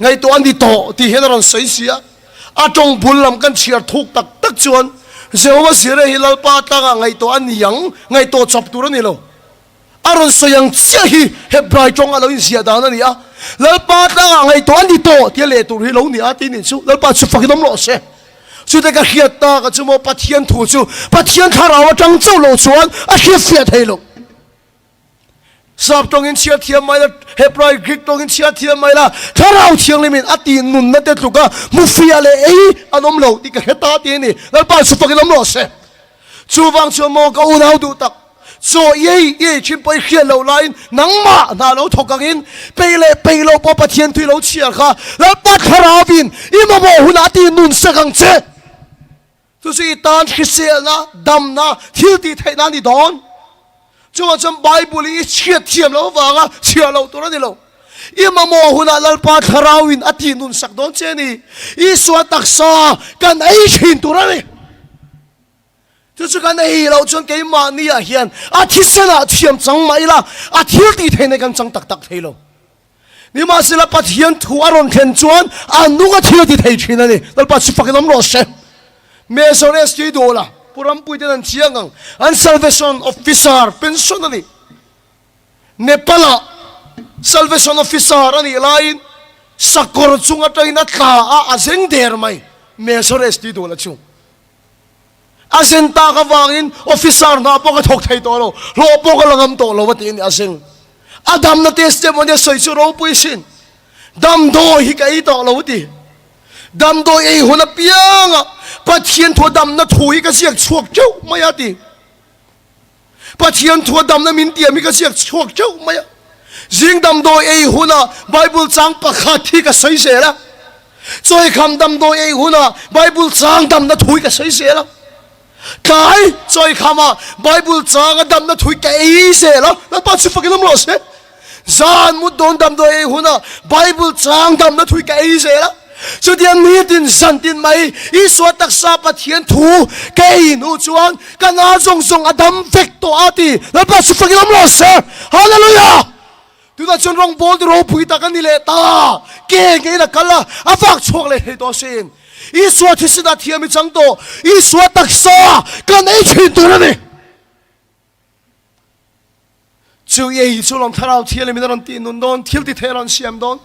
[SPEAKER 1] Ngaihtuah a ni tawh tih hian a rawn sawi si a. A tawng bul lam kan chhiar thuk tak tak chuan Jehovah Jireh hi Lalpa tlangah ngaihtuah a niang, ngaihtuah chawp tur a ni lo. A rawn sawi ang chiah hi Hebrai tawng a lo inziah dan a ni a, Lalpa tlangah ngaihtuah a ni tawh tia leh tur hi lo ni a tih nih chu Lalpa chu fakin awm rawh se. Chute ka hriat tak a chu maw Pathian thu chu Pathian thlarau atang chauh loh chuan a hriatfiah thei lo. Sap tawngin chhiar thiam mai la, Hebrai, Greek tawngin chhiar thiam mai la, Thlarau Thianghlimin a tih nunna te tluka hmufiah leh ei an awm lo tih ka hre ta tih a ni. Lalpa chu fakin awm rawh se. Chuvang chuan maw ka unau duh tak, chaw i ei i ei thin pawh i hriat loh laiin nangmah hna lo thawk angin peih leh peih loh pawh Pathian tui lo chhiar kha Lalpa Thlarauvin i mamawh hunah a ti nun sak ang che. Chu chu i tan hriselna, damna, thil tih theihna a ni dawn. Chuvang chuan Bible hi i chhiat thiam loh avanga chhiar loh tur a ni lo. I mamawh hunah Lalpa Thlarauin a tih nun sak dawn che a ni. Isua taksa kan ei thin tur a ni. Chu chu kan ei loh chuan keimahniah hian a thisenah thiam chang mah ila a thil tih theihna kan chang tak tak thei lo. Nimahsela Pathian thu a rawn thlen chuan a nung a thil a ti thei thin a ni. Lalpa chu fakin awm rawh se. Major ST Dawla, Pu Rampuii ten an chiang ang, an Salvation Officer pension a ni. Nepal-ah Salvation Officer a nih laiin sakawr chung atangin a tla a, a zeng der mai Major ST Dawla chu. A zen tak avangin officer hna pawh ka thawk thei tawh lo, hlawh pawh ka la ngam tawh lo a ti a ni a zeng. A damna testimony a sawi chu ropui sin. Damdawi hi ka ei tawh lo a ti. Damdawi ei hun apianga Pathian thua damna thu hi ka ziak chhuak teuh mai a ti. Pathian thua damna min tiam hi ka ziak chhuak teuh mai a. Zing damdawi ei hunah Bible chang pakhat hi ka sawi zel a. Chawikham damdawi ei hunah Bible chang damna thu hi ka sawi zel a. Tlai chawikhamah Bible changa damna thu hi ka ei zel a. Lalpa chu fakin awm rawh se. Zan mut dawn damdawi ei hunah Bible chang damna thu hi ka ei zel a. Chutiang nitin zantin mai Isua taksa Pathian thu ka ei hnu chuan ka na zawng zawng a dam vek tawh a ti. Lalpa chu fakin awm rawh se. Hallelujah! Tunah chuan rawngbawl chu ropui tak a ni leh ta. Ke ngeiin a kal a, a vak chhuak leh thei tawh asin. Isua thisenah thiam i chang tawh. Isua taksa kan ei thin tur a ni. Chu i ei chu lawm thlarau thianghlim in a rawn tih nun dawn, thil ti thei a rawn siam dawn.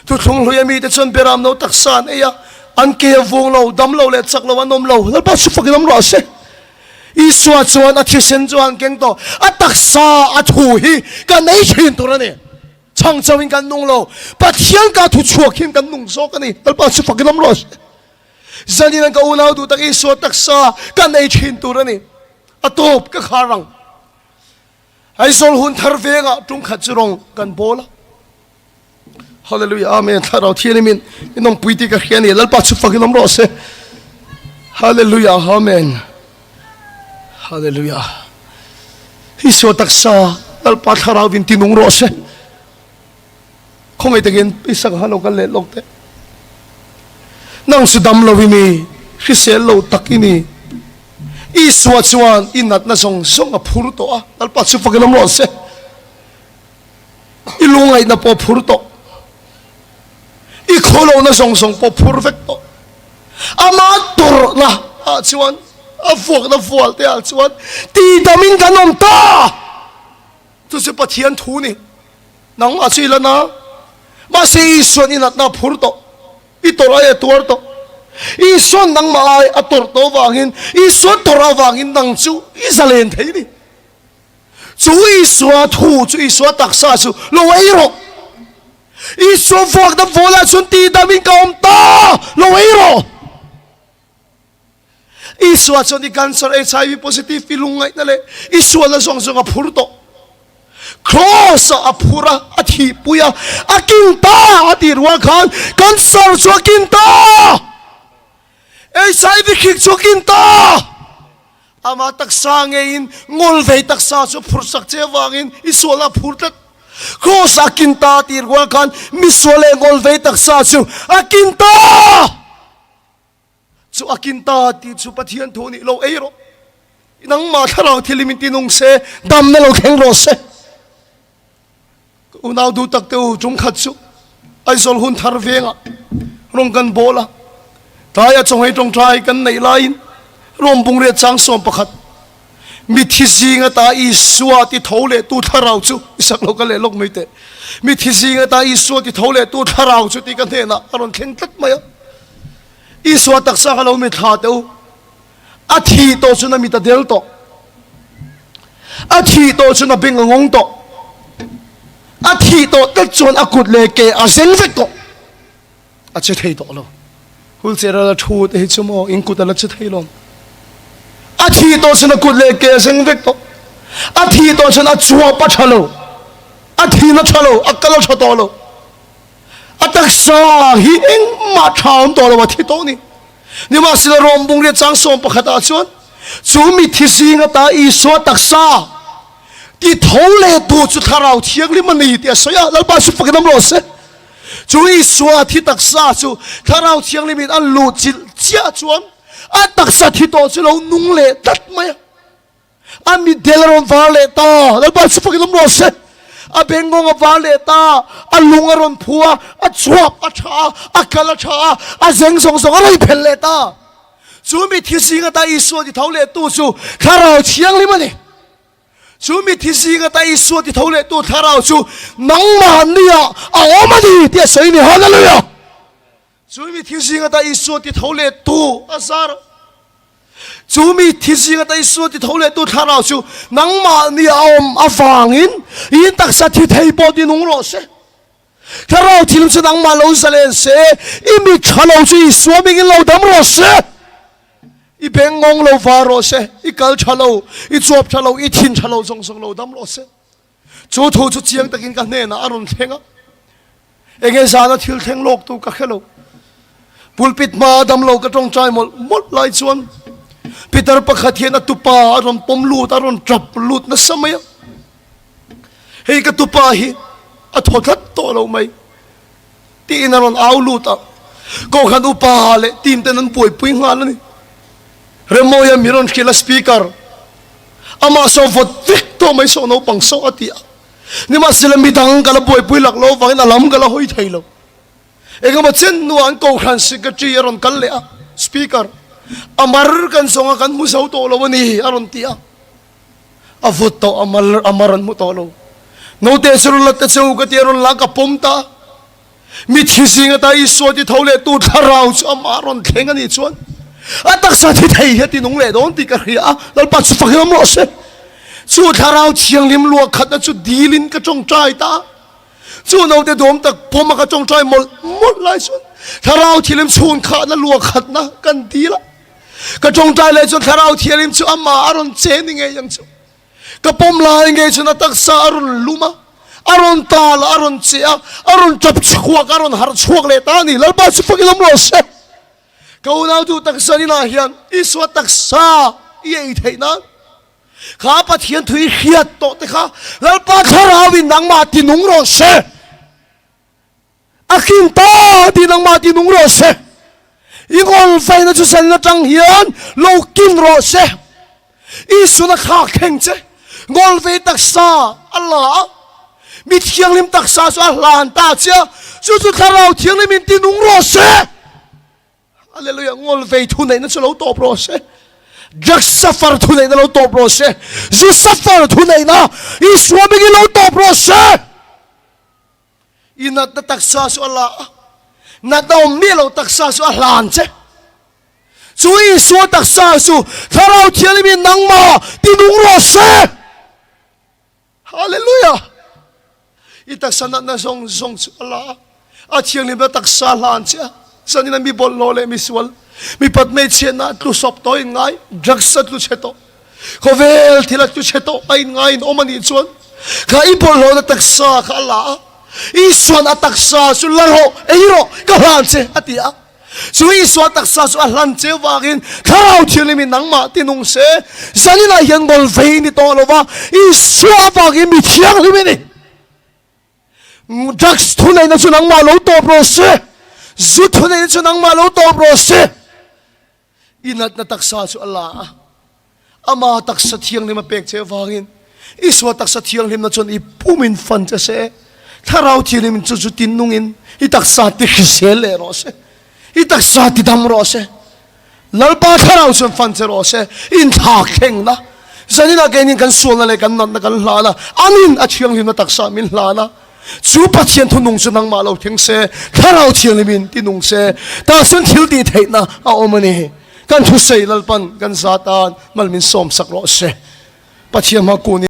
[SPEAKER 1] Thuthlung hlui a mite chuan beram no taksa an ei a, an ke a vung lo, dam lo leh chak lo an awm lo. Lalpa chu fakin awm rawh se. Isua chuan a thisen chu an keng tawh, a taksa a thu hi kan ei thin tur a ni. Chhang chauhin kan nung lo, Pathian ka thu chhuak hian kan nung zawk a ni. Lalpa chu fakin awm rawh se. Zanin an ka unau duh tak Isua taksa kan ei thin tur a ni. A tawp ka khar ang. Aizawl hun thar vengah tum khat chu rawng kan bawl a. Hallelujah Amen Thlarau Thianghlim in in awmpui tih ka hria a ni. Lalpa chu fakin awm rawh se. Hallelujah Amen Hallelujah Isua taksa Lalpa Thlarau in tinung rawh se. Khawngaih takin Isaka kha lo kal leh lawk teh. Nang chu dam lo i ni, hrisel lo tak i ni. Isua chuan i natna zawng zawng a phur tawh a, Lalpa chu fakin awm rawh se. I lungaihna pawh a phur tawh. I khawlohna zawng zawng pawh a phur vek tawh. Ama tawrhna ah chuan, a vuakna vual te ah chuan tihdamin kan awm ta. Chu chu Pathian thu ni. Nangmah chu i la na. Mahse Isua'n i natna a phur tawh. I tawrh ai a tuar tawh. Isua'n nangmah ai a tawrh tawh avangin, Isua tawrh avangin nang chu i zalen thei ni. Chu Isua thu chu Isua taksa chu lo ei rawh. Isua vuakna vualah chuan tihdamin ka awm ta, lo ei rawh. Isua chuan i cancer, HIV positive, i lungngaihna leh i sualna zawng zawng a phur tawh. Kraws-ah a phur a, a thihpui a, a kin ta a tih rual khan cancer chu a kin ta! HIV hrik chu a kin ta! Ama taksa ngeiin ngawlvei taksa chu phur sak che avangin i sualna a phur tlat. Kraws-ah a kin ta a tih rual khan misual leh ngawlvei taksa chu a kin ta! Chu a kin ta tih chu Pathian thu nih lo ei rawh. Nangmah thlarau thil i min ti nung se, damna lo thleng rawh se. Ka unau duh tak te u, tum khat chu Aizawl hun thar vengah rawng kan bawl a, tlaia chawnghei tawngtai kan neih laiin Rom bungriat chang 11 Mithi zing ata Isua ti tho leh tu thlarau chu i sak lo ka leh lawk mai teh. Mithi zing ata Isua ti tho leh tu thlarau chu tih ka hnenah a rawn thleng tlat mai a. Isua taksa kha lo mi thla teh u. A thih tawh chuan a mit a del tawh. A thih tawh chuan a beng a ngawng tawh. A thih tawh tlat chuan a kut leh ke a zeng vek tawh. A che thei tawh lo. Wheelchair a la thu te hi chu maw in kut a la che thei lo. A thih tawh chuan a kut leh ke a zeng vek tawh. A thih tawh chuan a chuap a tha lo. A thin a tha lo, a kal a tha tawh lo. A taksa hi engmah tha awm tawh lo a thi tawh ni. Nimahsela Rom bungriat chang 11 ah chuan chu mithi zing ata Isua taksa ti tho leh tu chu Thlarau Thianghlim a ni tih a sawi a, Lalpa chu fakin awm rawh se. Chu Isua thi taksa chu Thlarau Thianghlimin a luh chilh chiah chuan a taksa thi tawh chu lo nung leh tlat mai a. A mitdel a rawn var leh ta, Lalpa chu fakin awm rawh se. A bengngawng a var leh ta, a lung a rawn phu a, a chuap a tha a, a kal a tha a, a zeng zawng zawng a rawn phelh leh ta. Chu mithi zing ata Isua ti tho leh tu chu Thlarau Thianghlim a ni. Chu mithi zing ata Isua ti tho leh tu Thlarau chu nangmahniah a awm a ni tih a sawi a ni. Hallelujah! Chu mi thi zing ata Isua ti tho leh tu a zar a. Chu mi thi zing ata Isua ti tho leh tu thlarau chu nangmahni a awm avangin in taksa thi thei pawh ti nung rawh se. Thlarau thil chu nangmah lo zalen se, i mi tha lo chu Isua mingin lo dam rawh se. I beng ngawng lo var rawh se, i kal tha lo, i chuap tha lo, i thin tha lo zawng zawng lo dam rawh se. Chu thu chu chiang takin ka hnenah a rawn thleng a, enge zana thil thleng lawk tu ka hre lo. Pulpit hmaa damlo ka tawngtai mawlh mawlh lai chuan Peter pakhat hian a tupa a rawn pawm lut, a rawn tap lut nasa mai a. Hei ka tupa hi a thaw tlat tawh lo mai tiin a rawn au lut a. Kohhran upa leh team ten an buaipui nghal a ni. Remawia mi rawn hrilh a speaker. Amah saw vawt vek tawh mai saw naupang saw a ti a. Nimahsela midang ka la buaipui lak lo avangin a lam ka la hawi thei lo. Engemaw chen hnuah an kohhran secretary a rawn kal leh a, Speaker, a mar kan zawng a kan hmu zo tawh lo a ni a rawn ti a. A vawt tawh a mar a mar an hmu tawh lo. Naute chu rawn la ta che u ka ti a rawn la ka pawm ta a. Mithi zing ata Isua ti tho leh tu thlarau chu amah rawn thleng a nih chuan a taksa thi thei hi a ti nung leh dawn tih ka hria a, Lalpa chu fak hiam rawh se. Chu thlarau thianghlim luah khatna chu dilin ka tawngtai ta a, chu naute dawm tak pawm a ka tawngtai mawlh mawlh lai chuan thlarau thianghlim chhun khahna luah khatna kan dil a, ka tawngtai leh chuan thlarau thianghlim chu amah a rawn che ni ngei ang chu. Ka pawm lai ngei chuan a taksa a rawn lum a, a rawn tal a, a rawn che a, a rawn tap chhuak, a rawn harh chhuak leh ta a ni. Lalpa chu fakin awm rawh se. Ka unau duh taksa ninah hian Isua taksa i ei theih nan kha Pathian thu i hriat tawh te kha Lalpa thlarauin nangmah ti nung rawh se. A hrin ta tih nangmah ti nung rawh se. I ngawl vaina chu san atang hian lo kin rawh se. Isuan a thlak thleng che. Ngawl vei taksa a la a, mi thianghlim taksa chu a hlan ta che a, chu chu Thlarau Thianghlim in ti nung rawh se. Hallelujah. Ngawl vei thu neihna chu lo tawp rawh se. Drugs suffer thu neihna lo tawp rawh se. Zu suffer thu neihna Isua mingin lo tawp rawh se. I natna taksa chu a la a, natna awm miah lo taksa chu a hlan che. Chu Isua taksa chu Thlarau Thianghlimin nangmah ti nung rawh se. Hallelujah! I taksa natna zawng zawng chu a la a, a thianghlimna taksa hlan che a. Zanin a mi bawlhhlawh leh mi sual, mipat hmeichhiatna a tlu sawp tawh a inngai, drugs a tlu chhe tawh. Khawvel thil a tlu chhe tawh a inngai in awm a nih chuan kha i bawlhhlawhna taksa kha a la a, Isua'n a taksa chu la rawh, ei rawh, ka hlan che a ti a. Chu Isua taksa chu a hlan che vangin Thlarau Thianghlimin nangmah ti nung se, zaninah hian ngawl vei ni tawh lo va, Isua avangin mi thianghlim i ni. Drugs thuneihna chu nangmah lo tawp rawh se, zu thuneihna chu nangmah lo tawp rawh se. I natna taksa chu a la a, ama taksa thianghlim a pek che avangin Isua taksa thianghlimna chuan i pumin fan che se, Thlarau Thianghlim chu chu tinnungin i taksa ti hrisel leh rawh se, i taksa ti dam rawh se. Lalpa Thlarau chuan fan che rawh se, inthlak thlengna zaninah keinin kan sualna leh kan natna kan hlan a, anin a thianghlimna taksa min hlan a. Chu Pathian thunung chu nangmah lo thleng se, Thlarau Thianghlimin ti nung se, tah chuan thil tih theihna a awm a ni. Kan thusawi Lalpan kan za tan mal min sawmsak rawh se. Pathian hma kun in.